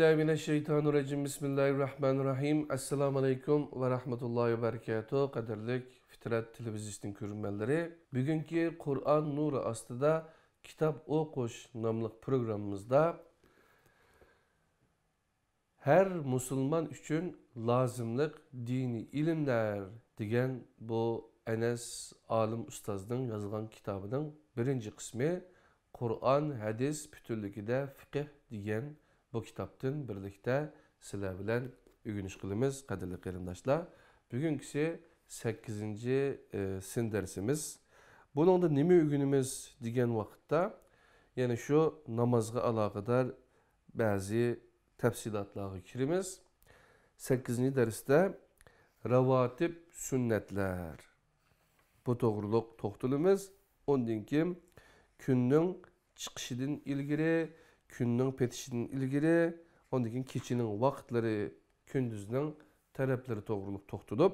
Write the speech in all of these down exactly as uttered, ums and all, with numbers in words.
بىسمىللاھىررەھمانىررەھىم. ئەسسالامۇ ئەلەيكۇم ۋە رەھمەتۇللاھى ۋە بەرىكاتۇھ. قەدىرلىك فىترەت تېلېۋىزىيىسىنىڭ كۆرۈرمەنلىرى، بۈگۈنكى قۇرئان نۇرى ئاستىدا كىتاب ئوقۇش ناملىق پروگراممىمىزدا ھەر مۇسۇلمان ئۈچۈن لازىملىق دىنىي ئىلىملەر دېگەن بۇ ئەنەس ئالىم ئۇستازنىڭ يازغان كىتابىنىڭ بىرىنچى قىسمى، قۇرئان، ھەدىس پۈتۈنلۈكىدە فىقىھ دېگەن بۇ كىتابتىن بىرلىكتە سىلەر بىلەن ئۆگىنىش قىلىمىز، قەدىرلىك قېرىنداشلار. بۈگۈنكىسى سەككىزىنچى، ئى، سىن دەرسىمىز. بۇنىڭدا نېمە ئۆگىنىمىز دېگەن ۋاقىتتا، يەنە شۇ نامازغا ئالاقىدار بەزى تەپسىلاتلارغا كىرىمىز. سەككىزىنچى دەرستە راۋاتىب سۈننەتلەر، بۇ توغرۇلۇق توختىلىمىز. ئۇندىن كېيىن كۈننىڭ چىقىشىدىن ئىلگىرى، كۈننىڭ پېتىشىدىن ئىلگىرى، ئۇندىن كېيىن كېچىنىڭ ۋاقىتلىرى، كۈندۈزنىڭ تەرەپلىرى توغرۇلۇق توختىلىپ،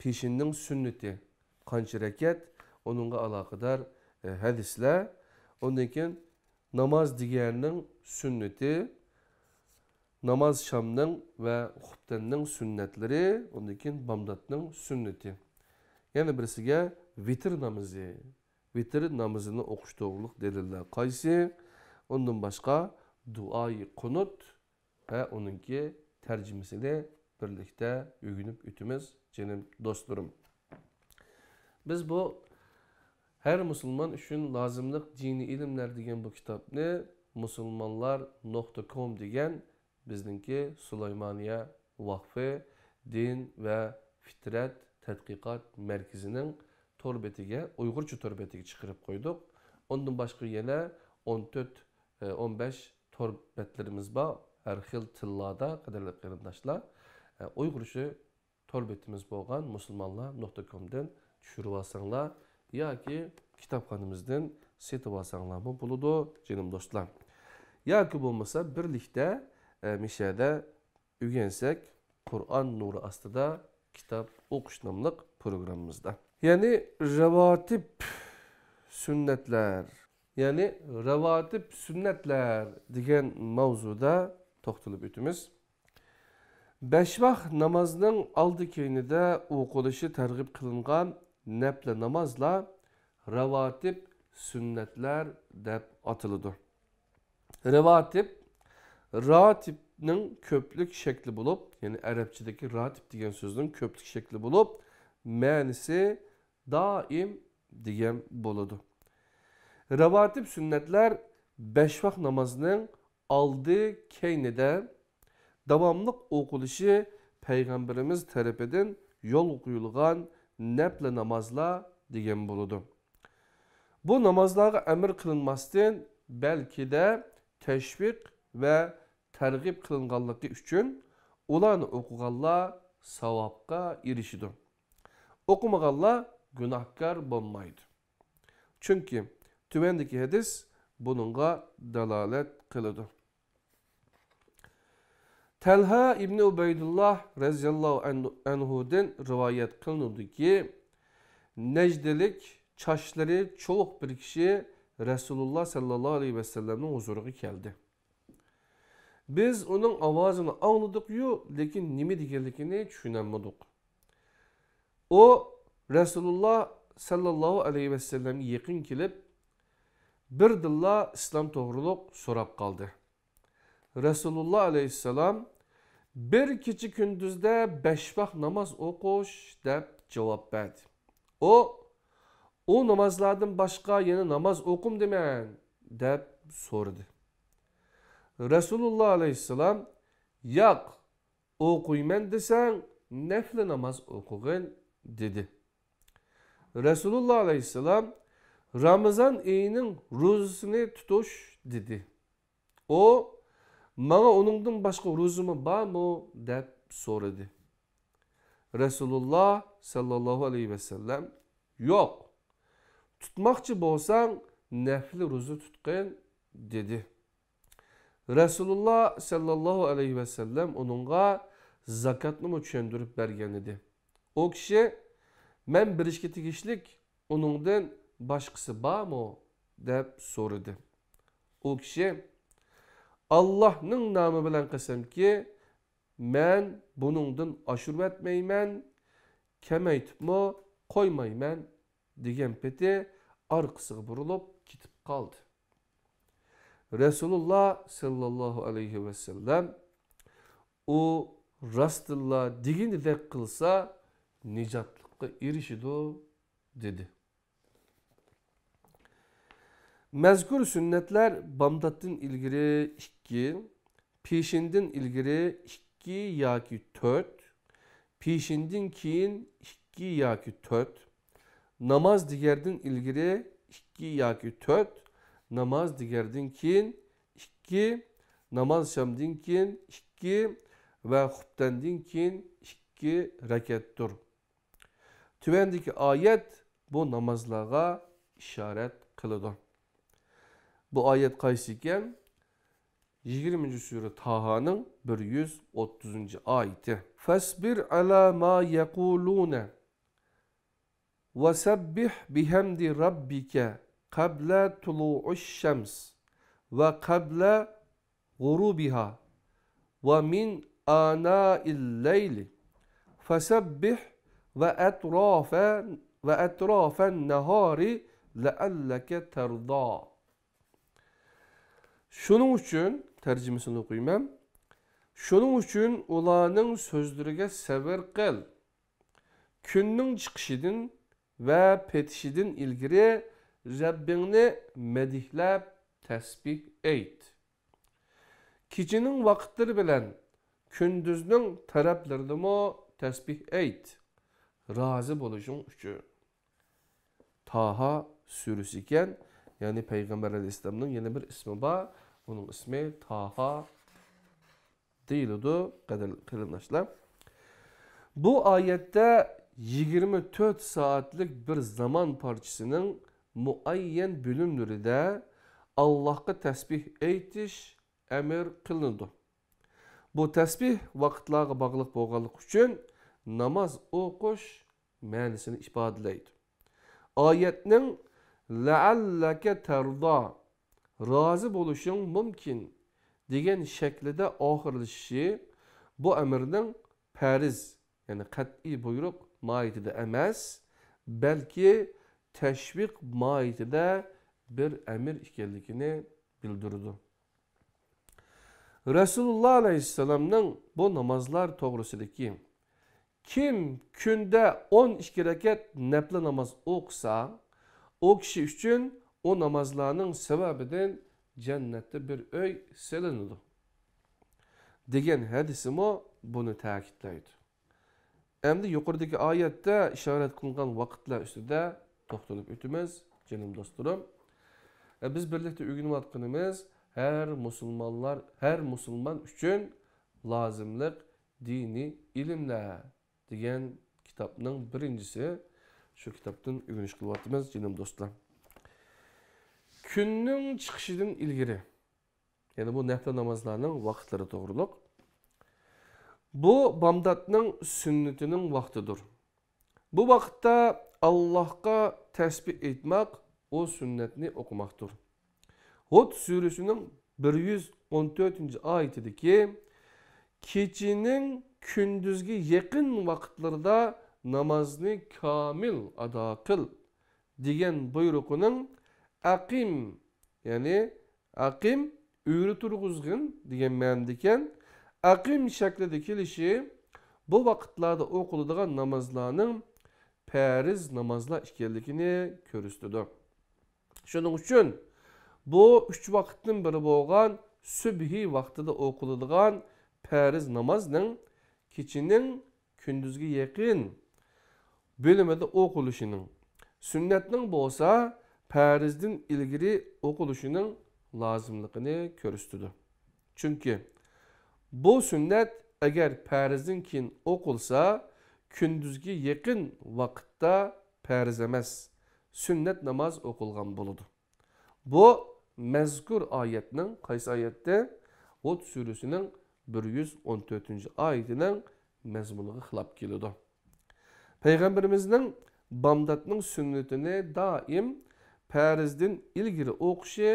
پېشىننىڭ سۈننىتى قانچە رەكەت، ئۇنىڭغا ئالاقىدار، ئە، ھەدىسلەر، ئۇندىن كېيىن ناماز دىگەرنىڭ سۈننىتى، ناماز شامنىڭ ۋە خۇپتەننىڭ سۈننەتلىرى، ئۇندىن كېيىن بامداتنىڭ سۈننىتى. يەنە بىرسىگە ۋىتىر نامىزى. ۋىتىر نامىزىنى ئوقۇش توغرۇلۇق دەلىللەر قايسى؟ ئۇندىن باشقا دۇئائى قۇنۇت ۋە ئۇنىڭكى تەرجىمىسىنى بىرلىكتە ئۆگىنىپ ئۆتىمىز، جېنىم دوستلىرىم. بىز بۇ ھەر مۇسۇلمان ئۈچۈن لازىملىق دىنىي ئىلىملەر دېگەن بۇ كىتابنى مۇسۇلمانلار نۇقتا كوم دېگەن بىزنىڭكى سۇلايمانىيە ۋاقفى دىن ۋە فىترەت تەتقىقات مەركىزىنىڭ تور بېتىگە، ئۇيغۇرچە تور بېتىگە چىقىرىپ قويدۇق. ئۇندىن باشقا يەنە ئون تۆت، ئون بەش تور بەتلىرىمىز بار، ھەر خىل تىللاردا، قەدىرلىك قېرىنداشلار. ئۇيغۇرچە تور بېتىمىز بولغان مۇسۇلمانلار نۇقتا كومدىن چۈشۈرۈۋالساڭلار ياكى كىتابخانىمىزدىن سېتىۋالساڭلارمۇ بولىدۇ، جېنىم دوستلار. ياكى بولمىسا بىرلىكتە، ئە، مىشەدە ئۆگەنسەك، قۇرئان نۇرى ئاستىدا كىتاب ئوقۇش ناملىق پروگراممىمىزدا. يەنى راۋاتىب سۈننەتلەر، يەنى راۋاتىب سۈننەتلەر دېگەن ماۋزۇدا توختىلىپ ئۆتىمىز. بەش ۋاق نامازنىڭ ئالدى كەينىدە ئوقۇلۇشى تەرغىب قىلىنغان نەپلە نامازلار راۋاتىب سۈننەتلەر دەپ ئاتىلىدۇ. رەۋاتىب، راتىبنىڭ كۆپلۈك شەكلى بولۇپ، يەنى ئەرەبچىدىكى راتىب دېگەن سۆزنىڭ كۆپلۈك شەكلى بولۇپ، مەنىسى دائىم دېگەن بولىدۇ. رەۋاتىب سۈننەتلەر بەش ۋاق نامازنىڭ ئالدى كەينىدە داۋاملىق ئوقۇلۇشى پەيغەمبىرىمىز تەرىپىدىن يولغا قويۇلغان نەپلە نامازلار دېگەن بولىدۇ. بۇ نامازلارغا ئەمىر قىلىنماستىن، بەلكىدە تەشۋىق ۋە تەرغىب قىلىنغانلىقى ئۈچۈن ئۇلارنى ئوقۇغانلار ساۋابقا ئېرىشىدۇ. ئوقۇمىغانلار گۇناھكار بولمايدۇ. چۈنكى تۆۋەندىكى ھەدىس بۇنىڭغا دالالەت قىلىدۇ. تەلھا ئىبنى ئۇبەيدۇللا رەزىياللاھۇ ئەنھۇدىن رىۋايەت قىلىنىدۇكى، نەجدىلىك چاچلىرى چۇۋۇق بىر كىشى رەسۇلۇللا سەللەللاھۇ ئەلەيھى ۋەسەللەمنىڭ ھۇزۇرىغا كەلدى. بىز ئۇنىڭ ئاۋازىنى ئاڭلىدۇقيۇ، لېكىن نېمە دېگەنلىكىنى چۈشىنەلمىدۇق. ئۇ رەسۇلۇللا سەللەللاھۇ ئەلەيھى ۋەسەللەمگە يېقىن كېلىپ، بىردىنلا ئىسلام توغرۇلۇق سوراپ قالدى. رەسۇلۇللا ئەلەيھىسسالام، «بىر كېچە كۈندۈزدە بەش ۋاق ناماز ئوقۇش» دەپ جاۋاب بەردى. ئۇ، «ئۇ نامازلاردىن باشقا يەنە ناماز ئوقۇمدىمەن؟» دەپ سورىدى. رەسۇلۇللا ئەلەيھىسسالام، «ياق، ئوقۇيمەن دېسەڭ، نەپلە ناماز ئوقۇغىن» دېدى. رەسۇلۇللا ئەلەيھىسسالام، «رامىزان ئېيىنىڭ روزىسىنى تۇتۇش» دېدى. ئۇ، «ماڭا ئۇنىڭدىن باشقا روزىمۇ بارمۇ؟» دەپ سورىدى. رەسۇلۇللا سەللەللاھۇ ئەلەيھى ۋەسەللەم، «ياق، تۇتماقچى بولساڭ، نەپلە روزا تۇتقىن» دېدى. رەسۇلۇللا سەللەللاھۇ ئەلەيھى ۋەسەللەم ئۇنىڭغا زاكاتنىمۇ چۈشەندۈرۈپ بەرگەنىدى. ئۇ كىشى، «مەن بېرىشكە تېگىشلىك ئۇنىڭدىن باشقىسى بارمۇ؟» دەپ سورىدى. ئۇ كىشى، «ئاللاھنىڭ نامى بىلەن قەسەمكى، مەن بۇنىڭدىن ئاشۇرۇۋەتمەيمەن، كېمەيتىپمۇ قويمايمەن» دېگەن پېتى ئارقىسىغا بۇرۇلۇپ كېتىپ قالدى. رەسۇلۇللا ساللاللاھۇ ئەلەيھى ۋەسەللەم، «ئۇ راستتىنلا دېگىنىدەك قىلسا، نىجاتلىققا ئېرىشىدۇ» دېدى. مەزكۇر سۈننەتلەر بامداتتىن ئىلگىرى ئىككى، پېشىندىن ئىلگىرى ئىككى ياكى تۆت، پېشىندىن كېيىن ئىككى ياكى تۆت، ناماز دېگەردىن ئىلگىرى ئىككى ياكى تۆت، ناماز دېگەردىن كېيىن ئىككى، ناماز شامدىن كېيىن ئىككى ۋە خۇپتەندىن كېيىن ئىككى رەكەتتۇر. تۆۋەندىكى ئايەت بۇ نامازلارغا ئىشارەت قىلىدۇ. بۇ ئايەت قايسى ئىكەن؟ يىگىرمىنچى سۈرە تاھانىڭ بىر يۈز ئوتتۇزىنچى ئايىتى. فاصبر على ما يقولون وسبح بحمد ربك قبل طلوع الشمس وقبل غروبها ومن آناء الليل فسبح وأطراف، وأطراف النهار لعلك ترضى. شۇنىڭ ئۈچۈن، تەرجىمىسىنى ئوقۇيمەن. شۇنىڭ ئۈچۈن ئۇلارنىڭ سۆزلىرىگە سەۋر قىل. كۈننىڭ چىقىشىدىن ۋە پېتىشىدىن ئىلگىرى رەببىڭنى مەدھلەپ تەسبىھ ئېيت. كېچىنىڭ ۋاقىتلىرى بىلەن كۈندۈزنىڭ تەرەپلىرىدىمۇ تەسبىھ ئېيت، رازى بولۇشۇڭ ئۈچۈن. تاھا سۈرىسى ئىكەن، يەنى پەيغەمبەر ئەلەيھىسسالامنىڭ يەنە بىر ئىسمى بار، ئۇنىڭ ئىسمى تاھا دېيىلىدۇ، قەدىرلىك قېرىنداشلار. بۇ ئايەتتە يىگىرمە تۆت سائەتلىك بىر زامان پارچىسىنىڭ مۇئەييەن بۆلۈملىرىدە ئاللاھقا تەسبىھ ئېيتىش ئەمر قىلىنىدۇ. بۇ تەسبىھ ۋاقىتلارغا باغلىق بولغانلىقى ئۈچۈن ناماز ئوقۇش مەنىسىنى ئىپادىلەيدۇ. ئايەتنىڭ لەئەللەكە تەردا، رازى بولۇشۇڭ مۇمكىن، دېگەن شەكلىدە ئاخىرلىشىشى بۇ ئەمرنىڭ پەرز، يەنى قەتئىي بۇيرۇق ماھىيىتىدە ئەمەس، بەلكى تەشۋىق ماھىيىتىدە بىر ئەمر ئىكەنلىكىنى بىلدۈرىدۇ. رەسۇلۇللا ئەلەيھىسسالامنىڭ بۇ نامازلار توغرىسىدىكى، «كىم كۈندە ئون ئىككى رەكەت نەپلە ناماز ئوقۇسا، ئۇ كىشى ئۈچۈن ئۇ نامازلارنىڭ سەۋەبىدىن جەننەتتە بىر ئۆي سېلىنىدۇ» دېگەن ھەدىسىمۇ بۇنى تەكىتلەيدۇ. ئەمدى يۇقىرىدىكى ئايەتتە ئىشارەت قىلىنغان ۋاقىتلار ئۈستىدە توختىلىپ ئۆتىمىز، جېنىم دوستلىرىم. ئە، بىز بىرلىكتە ئۆگىنىۋاتقىنىمىز ھەر مۇسۇلمانلار، ھەر مۇسۇلمان ئۈچۈن لازىملىق دىنىي ئىلىملەر دېگەن كىتابنىڭ بىرىنچىسى. شۇ كىتابتىن ئۆگىنىش قىلىۋاتىمىز، جېنىم دوستلار. كۈننىڭ چىقىشىدىن ئىلگىرى، يەنى بۇ نەپلە نامازلارنىڭ ۋاقىتلىرى توغرۇلۇق. بۇ بامداتنىڭ سۈننىتىنىڭ ۋاقتىدۇر. بۇ ۋاقىتتا ئاللاھقا تەسبىھ ئېيتماق، ئۇ سۈننەتنى ئوقۇماقتۇر. ھۇد سۈرىسىنىڭ بىر يۈز ئون تۆتىنچى ئايىتىدىكى «كېچىنىڭ كۈندۈزگە يېقىن ۋاقىتلىرىدا نامازنى كامىل ئادا قىل» دېگەن بۇيرۇقىنىڭ «ئەقىم»، يەنى «ئەقىم» ئۆرە تۇرغۇزغىن دېگەن مەنىدىكەن، «ئەقىم» شەكلىدە كېلىشى بۇ ۋاقىتلاردا ئوقۇلىدىغان نامازلارنىڭ پەرز نامازلار ئىكەنلىكىنى كۆرسىتىدۇ. شۇنىڭ ئۈچۈن بۇ ئۈچ ۋاقىتتىن بىرى بولغان سۈبھى ۋاقتىدا ئوقۇلىدىغان پەرز نامازنىڭ كېچىنىڭ كۈندۈزگە يېقىن بۆلۈمىدە ئوقۇلۇشىنىڭ، سۈننەتنىڭ بولسا پەرزدىن ئىلگىرى ئوقۇلۇشىنىڭ لازىملىقىنى كۆرسىتىدۇ. چۈنكى بۇ سۈننەت ئەگەر پەرزدىن كېيىن ئوقۇلسا، كۈندۈزگە يېقىن ۋاقىتتا پەرز ئەمەس، سۈننەت ناماز ئوقۇلغان بولىدۇ. بۇ مەزكۇر ئايەتنىڭ، قايسى ئايەتتە؟ ھۇد سۈرىسىنىڭ بىر يۈز ئون تۆتىنچى ئايىتىنىڭ مەزمۇنىغا خىلاپ كېلىدۇ. پەيغەمبىرىمىزنىڭ بامداتنىڭ سۈننىتىنى دائىم پەرزدىن ئىلگىرى ئوقۇشى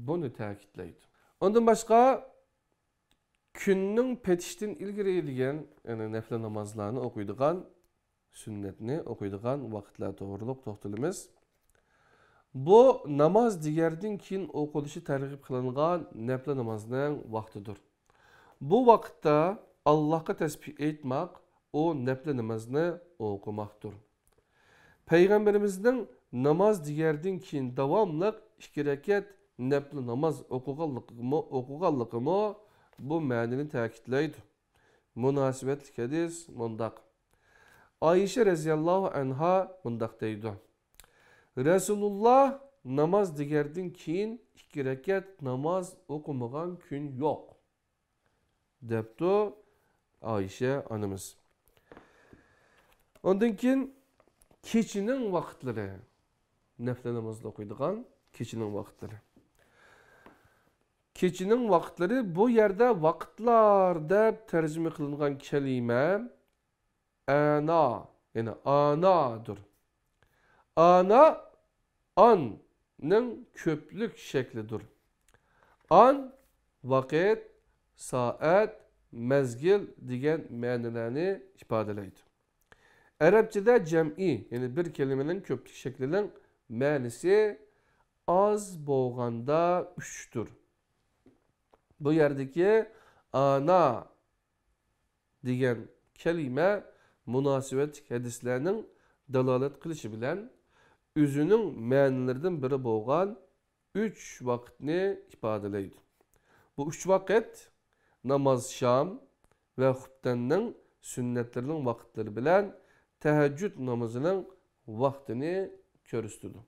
بۇنى تەكىتلەيدۇ. ئۇندىن باشقا، كۈننىڭ پېتىشتىن ئىلگىرى دېگەن، يەنى نەپلە نامازلارنى ئوقۇيدىغان، سۈننەتنى ئوقۇيدىغان ۋاقىتلار توغرۇلۇق توختىلىمىز. بۇ ناماز دىگەردىن كېيىن ئوقۇلۇشى تەرغىب قىلىنغان نەپلە نامازنىڭ ۋاقتىدۇر. بۇ ۋاقىتتا ئاللاھقا تەسبىھ ئېيتماق، ئۇ نەپلە نامازنى ئوقۇماقتۇر. پەيغەمبىرىمىزنىڭ ناماز دېگەردىن كېيىن داۋاملىق ئىككى رەكەت نەپلە ناماز ئوقۇغانلىقىمۇ، ئوقۇغانلىقىمۇ بۇ مەنىنى تەكىتلەيدۇ. مۇناسىۋەتلىك ھەدىس مۇنداق. ئائىشە رەزىياللاھۇ ئەنھا مۇنداق دەيدۇ: رەسۇلۇللا ناماز دېگەردىن كېيىن ئىككى رەكەت ناماز ئوقۇمىغان كۈن يوق، دەپتۇ ئائىشە ئانىمىز. ئاندىن كېيىن كېچىنىڭ ۋاقىتلىرى، نەپلە نامازدا ئوقۇيدىغان كېچىنىڭ ۋاقىتلىرى. كېچىنىڭ ۋاقىتلىرى، بۇ يەردە ۋاقىتلار دەپ تەرجىمە قىلىنغان كەلىمە ئەنا، يەنى ئانادۇر. ئانا، ئاننىڭ كۆپلۈك شەكلىدۇر. ئان ۋاقىت، سائەت، مەزگىل دېگەن مەنىلەرنى ئىپادىلەيدۇ. ئەرەبچىدە جەمئىي، يەنى بىر كەلىمىنىڭ كۆپلۈك شەكلىنىڭ مەنىسى ئاز بولغاندا ئۈچتۇر. بۇ يەردىكى ئانا دېگەن كەلىمە مۇناسىۋەتلىك ھەدىسلەرنىڭ دالالەت قىلىشى بىلەن ئۆزىنىڭ مەنىلىرىدىن بىرى بولغان ئۈچ ۋاقىتنى ئىپادىلەيدۇ. بۇ ئۈچ ۋاقىت ناماز شام ۋە خۇپتەننىڭ سۈننەتلىرىنىڭ ۋاقىتلىرى بىلەن تەھەججۇد نامىزىنىڭ ۋاقتىنى كۆرسىتىدۇ.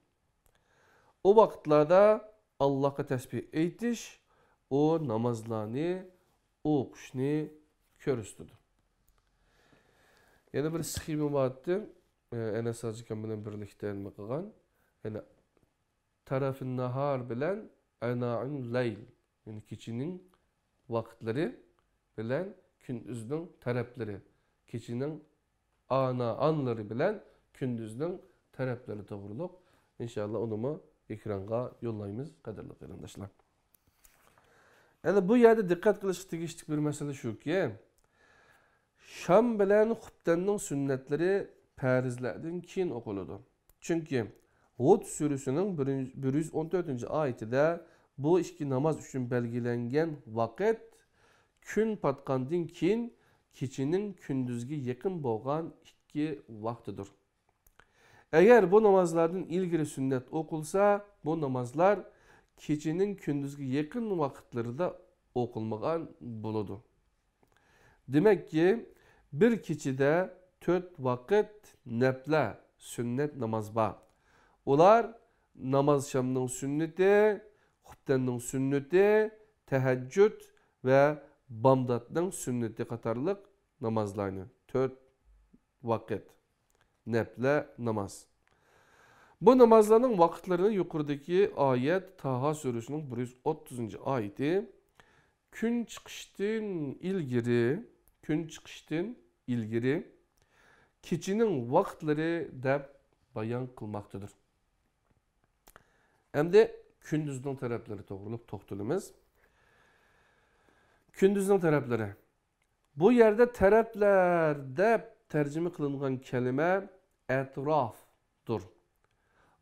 ئۇ ۋاقىتلاردا ئاللاھقا تەسبىھ ئېيتىش، ئۇ نامازلارنى ئوقۇشنى كۆرسىتىدۇ. يەنە بىر سخېما بارتتى، ئەنەس ھاجىكام بىلەن بىرلىكتە نېمە قىلغان؟ يەنى تەرەفىن ناھار بىلەن ئەنائىن لەيل، يەنى كېچىنىڭ ۋاقىتلىرى بىلەن كۈندۈزنىڭ تەرەپلىرى، كېچىنىڭ ئانا، ئانلىرى بىلەن كۈندۈزنىڭ تەرەپلىرى توغرۇلۇق. ئىنشاللا ئۇنىمۇ ئېكرانغا يوللايمىز، قەدىرلىك قېرىنداشلار. ئەنە بۇ يەردە دىققەت قىلىشقا تېگىشلىك بىر مەسىلە شۇكى، شام بىلەن خۇپتەننىڭ سۈننەتلىرى پەرزلەردىن كېيىن ئوقۇلىدۇ. چۈنكى ھۇد سۈرىسىنىڭ بىر يۈز ئون تۆتىنچى ئايىتىدە بۇ ئىككى ناماز ئۈچۈن بەلگىلەنگەن ۋاقىت كۈن پاتقاندىن كېيىن كېچىنىڭ كۈندۈزگە يېقىن بولغان ئىككى ۋاقتىدۇر. ئەگەر بۇ نامازلاردىن ئىلگىرى سۈننەت ئوقۇلسا، بۇ نامازلار كېچىنىڭ كۈندۈزگە يېقىن ۋاقىتلىرىدا ئوقۇلمىغان بولىدۇ. دېمەككى، بىر كېچىدە تۆت ۋاقىت نەپلە، سۈننەت ناماز بار. ئۇلار ناماز شامنىڭ سۈننىتى، خۇپتەننىڭ سۈننىتى، تەھەججۇد ۋە بامداتنىڭ سۈننىتى قاتارلىق نامازلارنى، تۆت ۋاقىت نەپلە ناماز. بۇ نامازلارنىڭ ۋاقىتلىرىنى يۇقىرىدىكى ئايەت، تاھا سۈرىسىنىڭ بىر يۈز ئوتتۇزىنچى ئايىتى، كۈن چىقىشتىن ئىلگىرى، كۈن چىقىشتىن ئىلگىرى كېچىنىڭ ۋاقىتلىرى دەپ بايان قىلماقتىدۇر. ئەمدى كۈندۈزنىڭ تەرەپلىرى توغرۇلۇق توختىلىمىز. كۈندۈزنىڭ تەرەپلىرى. بۇ يەردە تەرەپلەر دەپ تەرجىمە قىلىنغان كەلىمە ئەترافتۇر.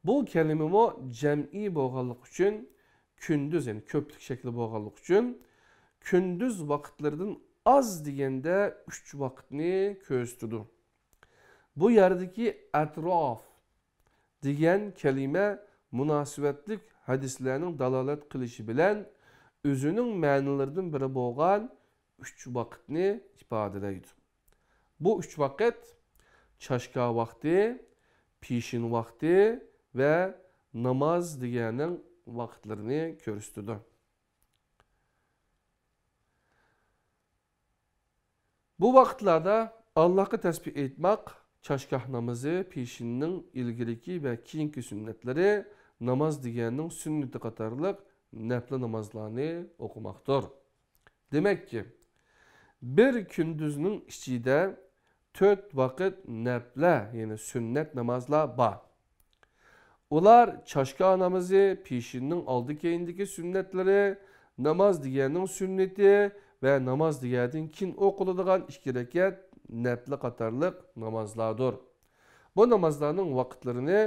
بۇ كەلىمىمۇ جەمئىي بولغانلىقى ئۈچۈن كۈندۈز، يەنى كۆپلۈك شەكلى بولغانلىقى ئۈچۈن كۈندۈز ۋاقىتلىرىدىن ئاز دېگەندە ئۈچ ۋاقىتنى كۆرسىتىدۇ. بۇ يەردىكى ئەتراف دېگەن كەلىمە مۇناسىۋەتلىك ھەدىسلەرنىڭ دالالەت قىلىشى بىلەن ئۆزىنىڭ مەنىلىرىدىن بىرى بولغان ئۈچ ۋاقىتنى ئىپادىلەيدۇ. بۇ ئۈچ ۋاقىت چاشكا ۋاقتى، پېشىن ۋاقتى ۋە ناماز دېگەننىڭ ۋاقىتلىرىنى كۆرسىتىدۇ. بۇ ۋاقىتلاردا ئاللاھقا تەسبىھ ئېيتماق، چاشگاھ نامىزى، پېشىننىڭ ئىلگىرىكى ۋە كېيىنكى سۈننەتلىرى، ناماز دېگەننىڭ سۈننىتى قاتارلىق نەپلى نامازلارنى ئوقۇماقتۇر. دېمەككى، بىر كۈندۈزنىڭ ئىچىدە تۆت ۋاقىت نەپلە، يەنى سۈننەت نامازلار بار. ئۇلار چاشگاھ نامىزى، پېشىننىڭ ئالدى-كەينىدىكى سۈننەتلىرى، ناماز دېگەننىڭ سۈننىتى ۋە ناماز دېگەندىن كېيىن ئوقۇلىدىغان ئىككى رەكەت نەپلى قاتارلىق نامازلاردۇر. بۇ نامازلارنىڭ ۋاقىتلىرىنى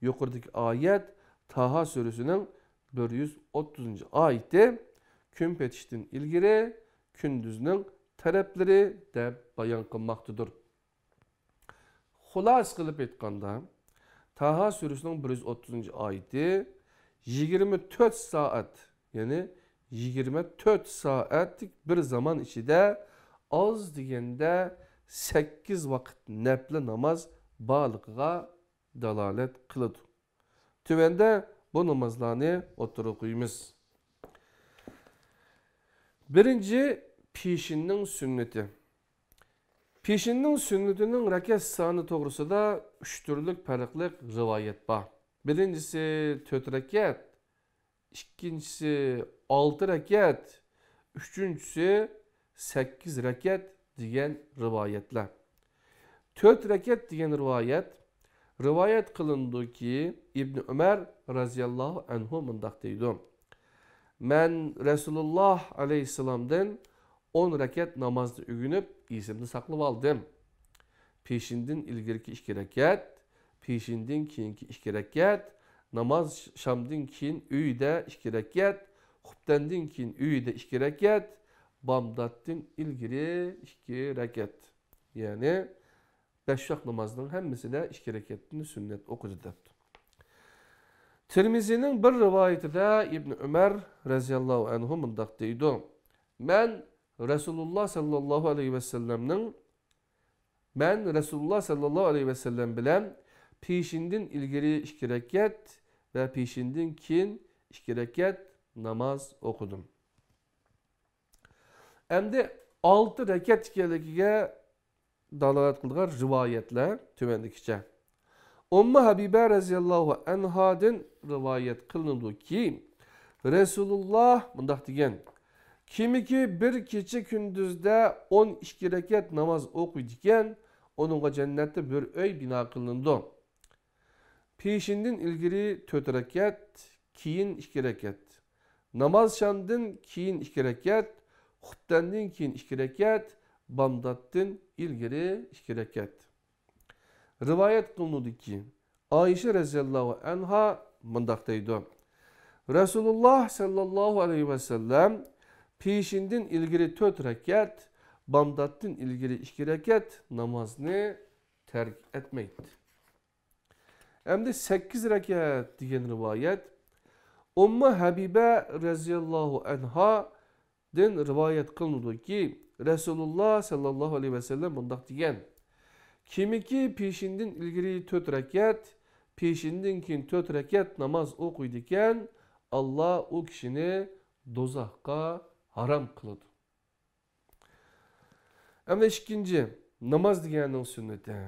يۇقىرىدىكى ئايەت، تاھا سۈرىسىنىڭ بىر يۈز ئوتتۇزىنچى ئايىتى، كۈن پېتىشتىن ئىلگىرى، كۈندۈزنىڭ تەرەپلىرى دەپ بايان قىلماقتىدۇر. خۇلاسە قىلىپ ئېيتقاندا، تاھا سۈرىسىنىڭ بىر يۈز ئوتتۇزىنچى ئايىتى، يىگىرمە تۆت سائەت، يەنى يىگىرمە تۆت سائەتلىك بىر زامان ئىچىدە ئاز دېگەندە سەككىز ۋاقىت نەپلى ناماز بارلىقىغا دالالەت قىلىدۇ. تۆۋەندە بۇ نامازلارنى ئوتتۇرىغا قويىمىز. بىرىنچى، پېشىننىڭ سۈننىتى. پېشىننىڭ سۈننىتىنىڭ رەكەت سانى توغرىسىدا ئۈچ تۈرلۈك پەرقلىق رىۋايەت بار. بىرىنچىسى تۆت رەكەت، ئىككىنچىسى ئالتە رەكەت، ئۈچىنچىسى سەككىز رەكەت دېگەن رىۋايەتلەر. تۆت رەكەت دېگەن رىۋايەت، رىۋايەت قىلىنىدۇكى، ئىبنى ئۆمەر رەزىياللاھۇ ئەنھۇ مۇنداق دەيدۇ: مەن رەسۇلۇللاھ ئەلەيھىسسالامدىن ئون رەكەت نامازنى ئۆگىنىپ، ئېسىمدە ساقلىۋالدىم. پېشىندىن ئىلگىرىكى ئىككى رەكەت، پېشىندىن كېيىنكى ئىككى رەكەت، ناماز شامدىن كېيىن ئۆيدە ئىككى رەكەت، خۇپتەندىن كېيىن ئۆيدە ئىككى رەكەت، بامداتتىن ئىلگىرى ئىككى رەكەت. يەنى بەش ۋاق نامازنىڭ ھەممىسىدە ئىككى رەكەتتىن سۈننەت ئوقۇدى دەپتۇ. تىرمىزىنىڭ بىر رىۋايىتىدە ئىبنى ئۆمەر رەزىياللاھۇ ئەنھۇ مۇنداق دەيدۇ: مەن رەسۇلۇللاھ ساللاللاھۇ ئەلەيھى ۋەسەللەمنىڭ، مەن رەسۇلۇللاھ ساللاللاھۇ ئەلەيھى ۋەسەللەم بىلەن پېشىندىن ئىلگىرى ئىككى رەكەت ۋە پېشىندىن كېيىن ئىككى رەكەت ناماز ئوقۇدۇم. ئەمدى ئالتە رەكەت ئىكەنلىكىگە دالالەت قىلىدىغان رىۋايەتلەر تۆۋەندىكىچە. ئۇممۇ ھەبىبە رەزىياللاھۇ ئەنھادىن رىۋايەت قىلىنىدۇكى، رەسۇلۇللاھ مۇنداق دېگەن: كىمكى بىر كېچە كۈندۈزدە ئون ئىككى رەكەت ناماز ئوقۇيدىكەن، ئۇنىڭغا جەننەتتە بىر ئۆي بىنا قىلىنىدۇ. پېشىندىن ئىلگىرى تۆت رەكەت، كېيىن ئىككى رەكەت. ناماز شامدىن كېيىن ئىككى رەكەت، خۇپتەندىن كېيىن ئىككى رەكەت، بامداتتىن ئىلگىرى ئىككى رەكەت. رىۋايەت قىلىنىدۇكى، ئائىشە رەزىياللاھۇ ئەنھا مۇنداق دەيدۇ: رەسۇلۇللاھ ساللاللاھۇ ئەلەيھى ۋەسەللەم پېشىندىن ئىلگىرى تۆت رەكەت، بامداتتىن ئىلگىرى ئىككى رەكەت نامازنى تەرك ئەتمەيتتى. ئەمدى سەككىز رەكەت دېگەن رىۋايەت، ئۇممۇ ھەبىبە رەزىياللاھۇ ئەنھادىن رىۋايەت قىلىنىدۇكى، رەسۇلۇللاھ ساللاللاھۇ ئەلەيھى ۋەسەللەم مۇنداق دېگەن: كىمكى پېشىندىن ئىلگىرى تۆت رەكەت، پېشىندىن كېيىن تۆت رەكەت ناماز ئوقۇيدىكەن، ئاللاھ ئۇ كىشىنى دوزاخقا ھارام قىلىدۇ. ئەمدى ئىككىنچى، ناماز دېگەننىڭ سۈننىتى.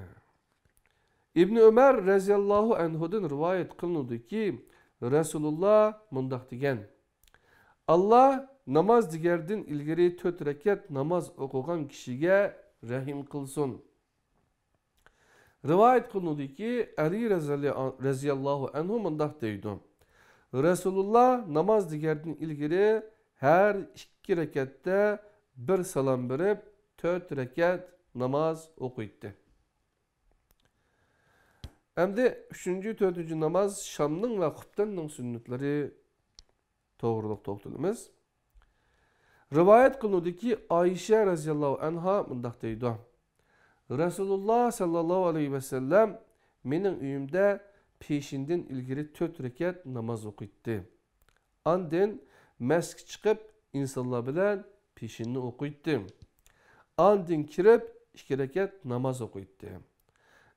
ئىبنى ئۆمەر رەزىياللاھۇ ئەنھۇدىن رىۋايەت قىلىنىدۇكى، رەسۇلۇللاھ مۇنداق دېگەن: ئاللاھ ناماز دېگەردىن ئىلگىرى تۆت رەكەت ناماز ئوقۇغان كىشىگە رەھىم قىلسۇن. رىۋايەت قىلىنىدۇكى، ئەلى رەزىياللا-، رەزىياللاھۇ ئەنھۇ مۇنداق دەيدۇ: رەسۇلۇللاھ ناماز دېگەردىن ئىلگىرى ھەر ئىككى رەكەتتە بىر سالام بېرىپ، تۆت رەكەت ناماز ئوقۇيتتى. ئەمدى ئۈچىنچى، تۆتىنچى ناماز، شامنىڭ ۋە خۇپتەننىڭ سۈننەتلىرى توغرۇلۇق توختىلىمىز. رىۋايەت قىلىنىدۇكى، ئائىشە رەزىياللاھۇ ئەنھا مۇنداق دەيدۇ: رەسۇلۇللاھ ساللاللاھۇ ئەلەيھى ۋەسەللەم مېنىڭ ئۆيۈمدە پېشىندىن ئىلگىرى تۆت رەكەت ناماز ئوقۇيتتى. ئاندىن مەسچىتكە چىقىپ، ئىنسانلار بىلەن پېشىننى ئوقۇيتتى. ئاندىن كىرىپ، ئىككى رەكەت ناماز ئوقۇيتتى.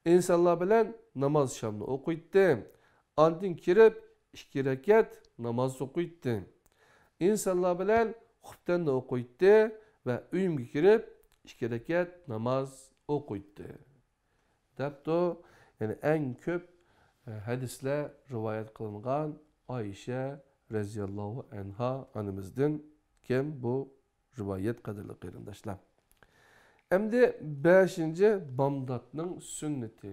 ئىنسانلار بىلەن ناماز شامنى ئوقۇيتتى. ئاندىن كىرىپ، ئىككى رەكەت ناماز ئوقۇيتتى. ئىنسانلار بىلەن خۇپتەننى ئوقۇيتتى ۋە ئۆيۈمگە كىرىپ، ئىككى رەكەت ناماز ئوقۇيتتى. دەپتۇ. يەنى ئەڭ كۆپ، ئە، ھەدىسلەر رىۋايەت قىلىنغان ئائىشە رەزىياللاھۇ ئەنھا ئانىمىزدىن كەم بۇ رىۋايەت، قەدىرلىك قېرىنداشلار. ئەمدى بەشىنچى، بامداتنىڭ سۈننىتى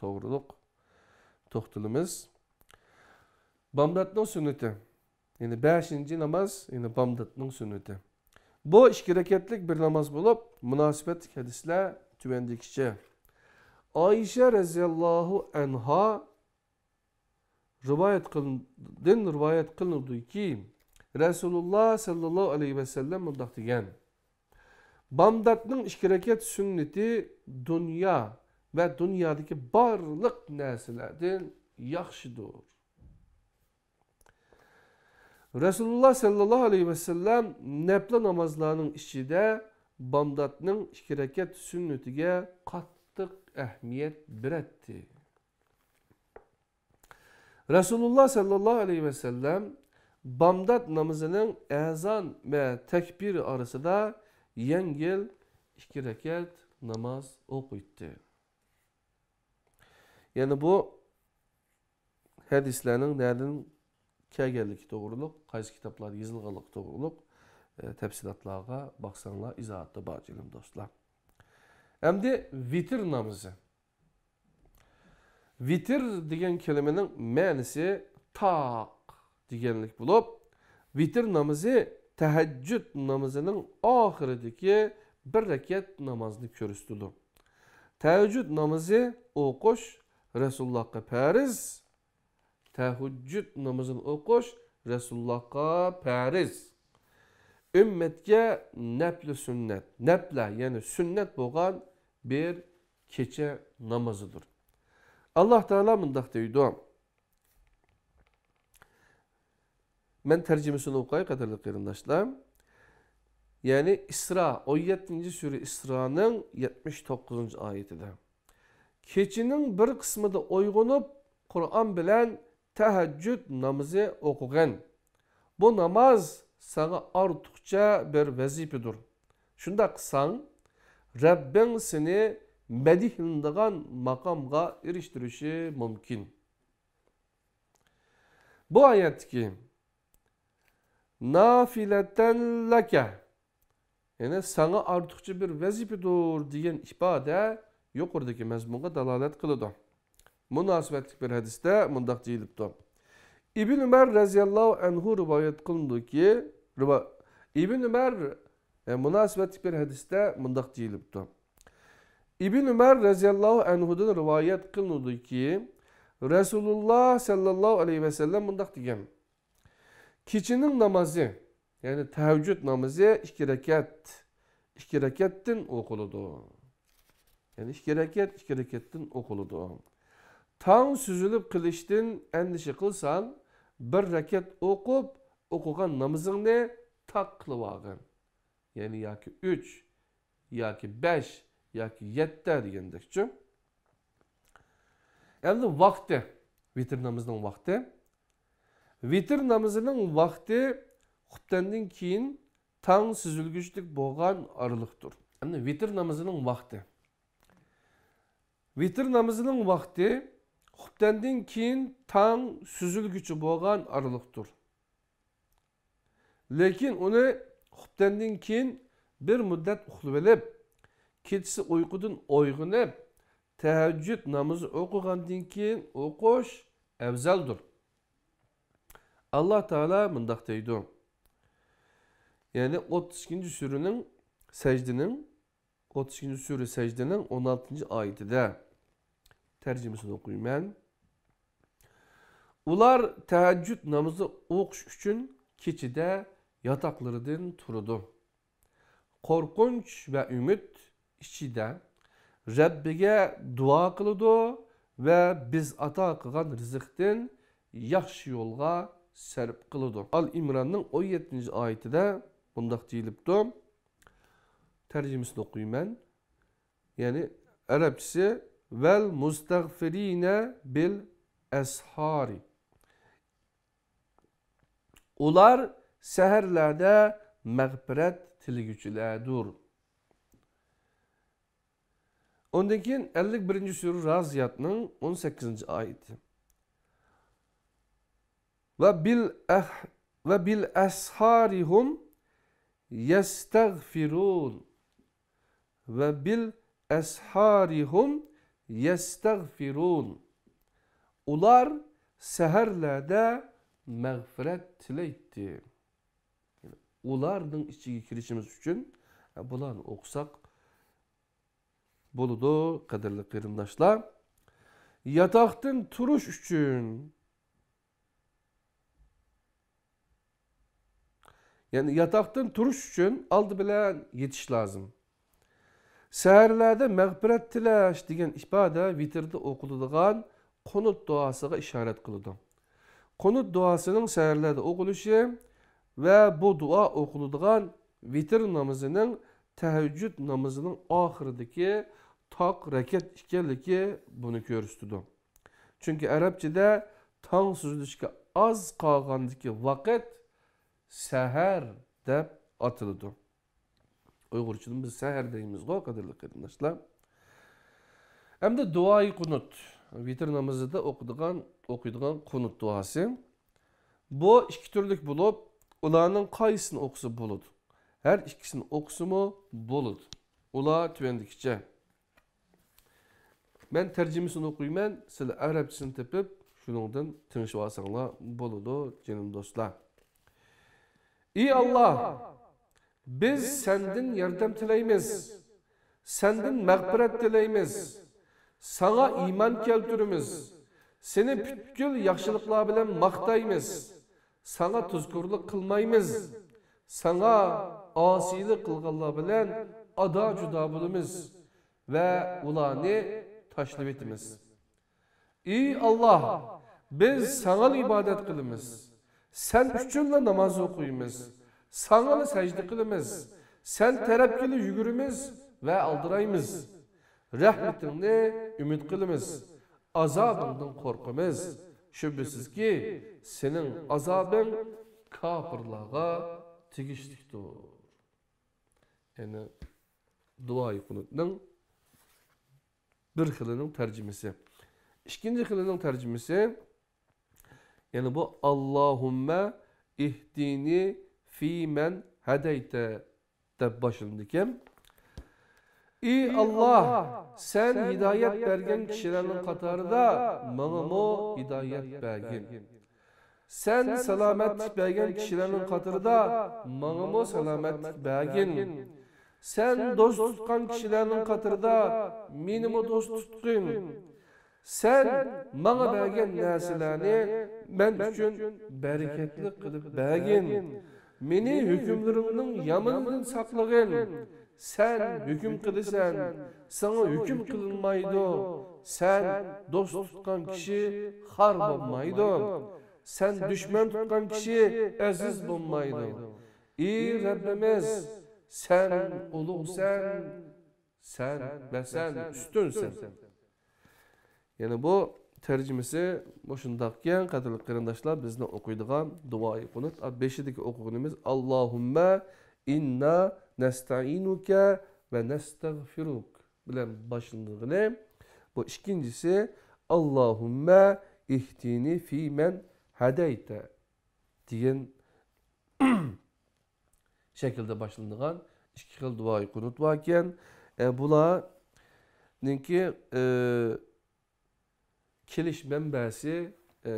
توغرۇلۇق توختىلىمىز. بامداتنىڭ سۈننىتى. يەنى بەشىنچى ناماز، يەنى بامداتنىڭ سۈننىتى. بۇ ئىككى رەكەتلىك بىر ناماز بولۇپ، مۇناسىۋەتلىك ھەدىسلەر تۆۋەندىكىچە. ئائىشە رەزىياللاھۇ ئەنھا رىۋايەت قىلىندىن رىۋايەت قىلىنىدۇكى، رەسۇلۇللا سەللەللاھۇ ئەلەيھى ۋەسەللەم مۇنداق دېگەن: بامداتنىڭ ئىككى رەكەت سۈننىتى دۇنيا ۋە دۇنيادىكى بارلىق نەرسىلەردىن ياخشىدۇر. رەسۇلۇللا سەللەللاھۇ ئەلەيھى ۋەسەللەم نەپلى نامازلارنىڭ ئىچىدە بامداتنىڭ ئىككى رەكەت سۈننىتىگە قاتتىق ئەھمىيەت بېرەتتى. رەسۇلۇللا سەللەللاھۇ ئەلەيھى ۋەسەللەم بامدات نامىزىنىڭ ئەزان ۋە تەكبىر ئارىسىدا يەڭگىل ئىككى رەكەت ناماز ئوقۇيتتى. يەنى بۇ ھەدىسلەرنىڭ نەدىن كەلگەنلىكى توغرۇلۇق، قايسى كىتابلاردا يېزىلغانلىقى توغرۇلۇق، ئە، تەپسىلاتلارغا باقساڭلار ئىزاھاتتا بار، جېنىم دوستلار. ئەمدى ۋىتىر نامىزى. ۋىتىر دېگەن كەلىمىنىڭ مەنىسى تاق دېگەنلىك بولۇپ، ۋىتىر نامىزى تەھەججۇد نامىزىنىڭ ئاخىرىدىكى بىر رەكەت نامازنى كۆرسىتىدۇ. تەھەججۇد نامىزى ئوقۇش رەسۇلۇللاھقا پەرز، تەھەججۇد نامىزىنى ئوقۇش رەسۇلۇللاھقا پەرز. ئۈممەتكە نەپلى سۈننەت، نەپلە، يەنى سۈننەت بولغان بىر كېچە نامىزىدۇر. ئاللاھ تائالا مۇنداق دەيدۇ. مەن تەرجىمىسىنى ئوقۇي، قەدىرلىك قېرىنداشلار. يەنى ئىسرا، ئون يەتتىنچى سۈرە ئىسرانىڭ يەتمىش توققۇزىنچى ئايىتىدە. كېچىنىڭ بىر قىسمىدا ئويغىنىپ، قۇرئان بىلەن تەھەججۇد نامىزى ئوقۇغىن. بۇ ناماز ساڭا ئارتۇقچە بىر ۋەزىپىدۇر. شۇنداق قىلساڭ، رەببىڭ سېنى مەدھىيلىنىدىغان ماقامغا ئېرىشتۈرۈشى مۇمكىن. بۇ ئايەتتىكى نافىلەتەن لەكە، يەنى ساڭا ئارتۇقچە بىر ۋەزىپىدۇر دېگەن ئىپادە يۇقىرىدىكى مەزمۇنغا دالالەت قىلىدۇ. مۇناسىۋەتلىك بىر ھەدىستە مۇنداق دېيىلىپتۇ. ئىبن ئۆمەر رەزىياللاھۇ ئەنھۇ رىۋايەت قىلىنىدۇكى، رىۋا-، ئىبن ئۆمەر، ئە، مۇناسىۋەتلىك بىر ھەدىستە مۇنداق دېيىلىپتۇ. ئىبن ئۆمەر رەزىياللاھۇ ئەنھۇدىن رىۋايەت قىلىنىدۇكى، رەسۇلۇللا سەللەللاھۇ ئەلەيھى ۋەسەللەم مۇنداق دېگەن: كېچىنىڭ نامازى، يەنى تەھەججۇد نامىزى ئىككى رەكەت، ئىككى رەكەتتىن ئوقۇلىدۇ. يەنى ئىككى رەكەت، ئىككى رەكەتتىن ئوقۇلىدۇ. تاڭ سۈزۈلۈپ قېلىشتىن ئەندىشە قىلساڭ، بىر رەكەت ئوقۇپ، ئوقۇغان نامىزىڭنى تاق قىلىۋالغىن. يەنى ياكى ئۈچ، ياكى بەش، ياكى يەتتە دېگەندەكچۇ. ئەمدى ۋاقتى، ۋىتىر نامىزىنىڭ ۋاقتى. ۋىتىر نامىزىنىڭ ۋاقتى خۇپتەندىن كېيىن تاڭ سۈزۈلگۈچىلىك بولغان ئارىلىقتۇر. ئەمدى ۋىتىر نامىزىنىڭ ۋاقتى. ۋىتىر نامىزىنىڭ ۋاقتى خۇپتەندىن كېيىن تاڭ سۈزۈلگۈچە بولغان ئارىلىقتۇر. لېكىن ئۇنى خۇپتەندىن كېيىن بىر مۇددەت ئۇخلىۋېلىپ، كېچىسى ئۇيقۇدىن ئويغىنىپ، تەھەججۇد نامىزى ئوقۇغاندىن كېيىن ئوقۇش ئەۋزەلدۇر. ئاللا تائالا مۇنداق دەيدۇ. يەنى ئوتتۇز ئىككىنچى سۈرىنىڭ، سەجدىنىڭ، ئوتتۇز ئىككىنچى سۈرە سەجدىنىڭ ئون ئالتىنچى ئايىتىدە، تەرجىمىسىنى ئوقۇيمەن. ئۇلار تەھەججۇد نامىزى ئوقۇش ئۈچۈن كېچىدە ياتاقلىرىدىن تۇرىدۇ. قورقۇنچ ۋە ئۈمىد ئىچىدە رەببىگە دۇئا قىلىدۇ ۋە بىز ئاتا قىلغان رىزىقتىن ياخشى يولغا سەرپ قىلىدۇ. ئال ئىمراننىڭ ئون يەتتىنچى ئايىتىدە مۇنداق دېيىلىپتۇ. تەرجىمىسىنى ئوقۇيمەن. يەنى ئەرەبچىسى، ۋەل مۇستەغفىرىنە بىل ئەسھارى. ئۇلار سەھەرلەردە مەغپىرەت تىلىگۈچىلەردۇر. ئۇندىن كېيىن ئەللىك بىرىنچى سۈرە رازىياتنىڭ ئون سەككىزىنچى ئايىتى. ۋە بىل ئەھ-، ۋە بىل ئەسھارىھۇم يەستەغفىرۇن. ۋە بىل ئەسھارىھۇم يەستەغفىرۇن. ئۇلار سەھەرلەردە مەغپىرەت تىلەيتتى. ئۇلارنىڭ ئىچىگە كىرىشىمىز ئۈچۈن، ئە، بۇلارنى ئوقۇساق بولىدۇ، قەدىرلىك قېرىنداشلار. ياتاقتىن تۇرۇش ئۈچۈن، يەنى ياتاقتىن تۇرۇش ئۈچۈن ئالدى بىلەن يېتىش لازىم. سەھەرلەردە مەغپىرەت تىلەش دېگەن ئىپادە ۋىتىردە ئوقۇلىدىغان قۇنۇت دۇئاسىغا ئىشارەت قىلىدۇ. قۇنۇت دۇئاسىنىڭ سەھەرلەردە ئوقۇلۇشى ۋە بۇ دۇئا ئوقۇلىدىغان ۋىتىر نامىزىنىڭ تەھەججۇد نامىزىنىڭ ئاخىرىدىكى تاق رەكەت ئىكەنلىكى بۇنى كۆرسىتىدۇ. چۈنكى ئەرەبچىدە تاڭ سۈزۈلۈشكە ئاز قالغاندىكى ۋاقىت سەھەر دەپ ئاتىلىدۇ. ئۇيغۇرچىدىن بىز سەھەر دەيمىزغۇ، قەدىرلىك قېرىنداشلار. ئەمدى دۇئائى قۇنۇت، ۋىتىر نامىزىدا ئوقۇيدىغان، ئوقۇيدىغان قۇنۇت دۇئاسى. بۇ ئىككى تۈرلۈك بولۇپ، ئۇلارنىڭ قايسىسىنى ئوقۇسا بولىدۇ؟ ھەر ئىككىسىنى ئوقۇسىمۇ بولىدۇ. ئۇلار تۆۋەندىكىچە. مەن تەرجىمىسىنى ئوقۇيمەن، سىلەر ئەرەبچىسىنى تېپىپ، شۇنىڭدىن تىڭشىۋالساڭلار بولىدۇ، جېنىم دوستلار. ئى ئاللا، بىز سەندىن ياردەم تىلەيمىز، سەندىن مەغپىرەت تىلەيمىز، ساڭا ئىمان كەلتۈرىمىز، سېنى پۈتكۈل ياخشىلىقلار بىلەن ماختايمىز، ساڭا تۇزكورلۇق قىلمايمىز، ساڭا ئاسىيلىق قىلغانلار بىلەن ئادا-جۇدا بولىمىز ۋە ئۇلارنى تاشلىۋېتىمىز. ئى ئاللا، بىز ساڭىلا ئىبادەت قىلىمىز. سەن ئۈچۈنلا ناماز ئوقۇيمىز. ساڭىلا سەجدە قىلىمىز. سەن تەرەپكىلا يۈگۈرىمىز ۋە ئالدىرايمىز. رەھمىتىڭنى ئۈمىد قىلىمىز. ئازابىڭدىن قورقىمىز. شۈبھىسىزكى، سېنىڭ ئازابىڭ كاپىرلارغا تېگىشلىكتۇر. يەنى دۇئائى قۇنۇتنىڭ بىر خىلىنىڭ تەرجىمىسى. ئىككىنچى خىلىنىڭ تەرجىمىسى، يەنى بۇ، «ئاللاھۇممە ئىھدىنى فىمەن ھەدەيتە» دەپ باشلىنىدىكەن. ئى ئاللا، سەن ھىدايەت بەرگەن كىشىلەرنىڭ قاتارىدا ماڭىمۇ ھىدايەت بەرگىن. سەن سالامەتلىك بەرگەن كىشىلەرنىڭ قاتىرىدا ماڭىمۇ سالامەتلىك بەرگىن. سەن دوست تۇتقان كىشىلەرنىڭ قاتىرىدا مېنىمۇ دوست تۇتقىن. سەن ماڭا بەرگەن نەرسىلەرنى مەن ئۈچۈن بەرىكەتلىك قىلىپ بەرگىن. مېنى ھۆكۈملىرىڭنىڭ يامىنىدىن ساقلىغىن. سەن ھۆكۈم قىلىسەن، ساڭا ھۆكۈم قىلىنمايدۇ. سەن دوست تۇتقان كىشى خار بولمايدۇ. سەن دۈشمەن تۇتقان كىشى ئەزىز بولمايدۇ. ئى رەببىمىز، سەن ئۇلۇغسەن، سەن ۋە سەن ئۈستۈنسەن. يەنى بۇ تەرجىمىسى مۇشۇنداقكەن، قەدىرلىك قېرىنداشلار، بىزنىڭ ئوقۇيدىغان دۇئائى قۇنۇت. بېشىدىكى ئوقۇغىنىمىز، «ئاللاھۇممە ئىننا نەستەئىنۇكە ۋە نەستەغفىرۇك» بىلەن باشلىنىدىغىنى. بۇ ئىككىنچىسى، «ئاللاھۇممە ئىھدىنى فىمەن ھەدەيتە» دېگەن شەكىلدە باشلىنىدىغان ئىككى خىل دۇئائى قۇنۇت باركەن. ئە، بۇلارنىڭكى، ئە، كېلىش مەنبەسى، ئە،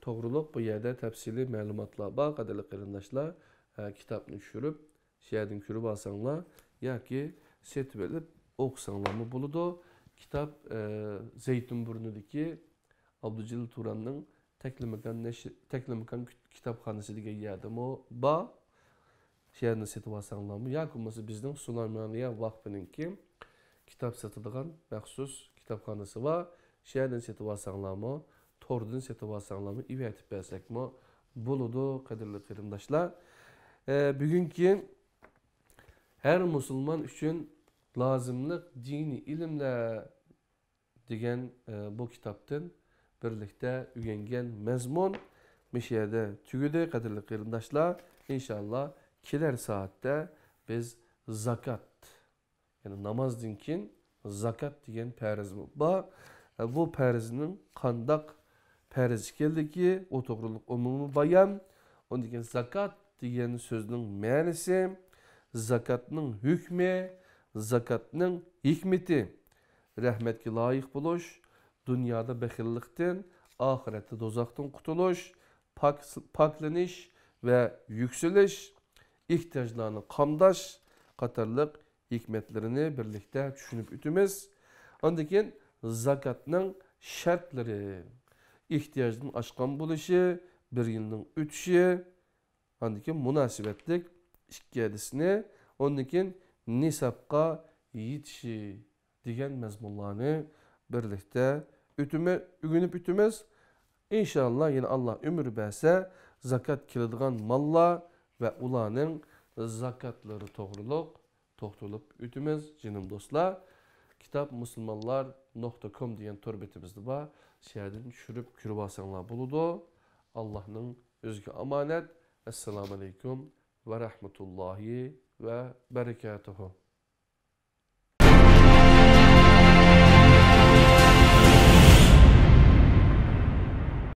توغرۇلۇق بۇ يەردە تەپسىلىي مەلۇماتلار بار، قەدىرلىك قېرىنداشلار. ئە، كىتابنى چۈشۈرۈپ، شۇ يەردىن كۆرۈپ ئالساڭلار ياكى سېتىۋېلىپ ئوقۇساڭلارمۇ بولىدۇ. كىتاب، ئە، زەيتۇن بۇرنىدىكى ئابدۇجېلىل تۇراننىڭ تەكلىماكان نەشر، تەكلىماكان كىتابخانىسى دېگەن يەردىمۇ بار. شۇ يەردىن سېتىۋالساڭلارمۇ ياكى بولمىسا بىزنىڭ سۇلايمانىيە ۋاقپىنىڭكى كىتاب ساتىدىغان مەخسۇس كىتابخانىسى بار. شۇ يەردىن سېتىۋالساڭلارمۇ، توردىن سېتىۋالساڭلارمۇ، ئېۋەتىپ بەرسەكمۇ بولىدۇ، قەدىرلىك قېرىنداشلار. ئە، بۈگۈنكى ھەر مۇسۇلمان ئۈچۈن لازىملىق دىنىي ئىلىملەر دېگەن، ئە، بۇ كىتابتىن بىرلىكتە ئۆگەنگەن مەزمۇن مۇشۇ يەردە تۈگىدى، قەدىرلىك قېرىنداشلار. ئىنشاللا كېلەر سائەتتە بىز زاكات، يەنى نامازدىن كېيىن زاكات دېگەن پەرز بار. ئە، بۇ پەرزنىڭ قانداق پەرز ئىكەنلىكى، ئۇ توغرۇلۇق ئومۇمىي بايان. ئۇندىن كېيىن زاكات دېگەن سۆزنىڭ مەنىسى، زاكاتنىڭ ھۆكمى، زاكاتنىڭ ھېكمىتى، رەھمەتكە لايىق بولۇش، دۇنيادا بېخىللىقتىن، ئاخىرەتتە دوزاختىن قۇتۇلۇش، پاك-، پاكلىنىش ۋە يۈكسىلىش، ئېھتىياجلارنى قامداش قاتارلىق ھېكمەتلىرىنى بىرلىكتە چۈشىنىپ ئۆتىمىز. ئاندىن كېيىن زاكاتنىڭ شەرتلىرى، ئېھتىياجدىن ئاشقان بولۇشى، بىر يىلنىڭ ئۆتۈشى، ئاندىن كېيىن مۇناسىۋەتلىك ئىككى ھەدىسنى، ئاندىن كېيىن نىسابقا يېتىشى دېگەن مەزمۇنلارنى بىرلىكتە ئۆتۈمە-، ئۆگىنىپ ئۆتىمىز. ئىنشاللا، يەنە ئاللا ئۆمۈر بەرسە، زاكات كېلىدىغان ماللار ۋە ئۇلارنىڭ زاكاتلىرى توغرۇلۇق توختىلىپ ئۆتىمىز، جېنىم دوستلار. كىتاب مۇسۇلمانلار نۇقتا كوم دېگەن تور بېتىمىزدە بار. شۇ يەردىن چۈشۈرۈپ كۆرۈۋالساڭلار بولىدۇ. ئاللانىڭ ئۆزىگە ئامانەت. ئەسسالامۇ ئەلەيكۇم ۋە رەھمەتۇللاھى ۋە بەرىكاتۇھۇ.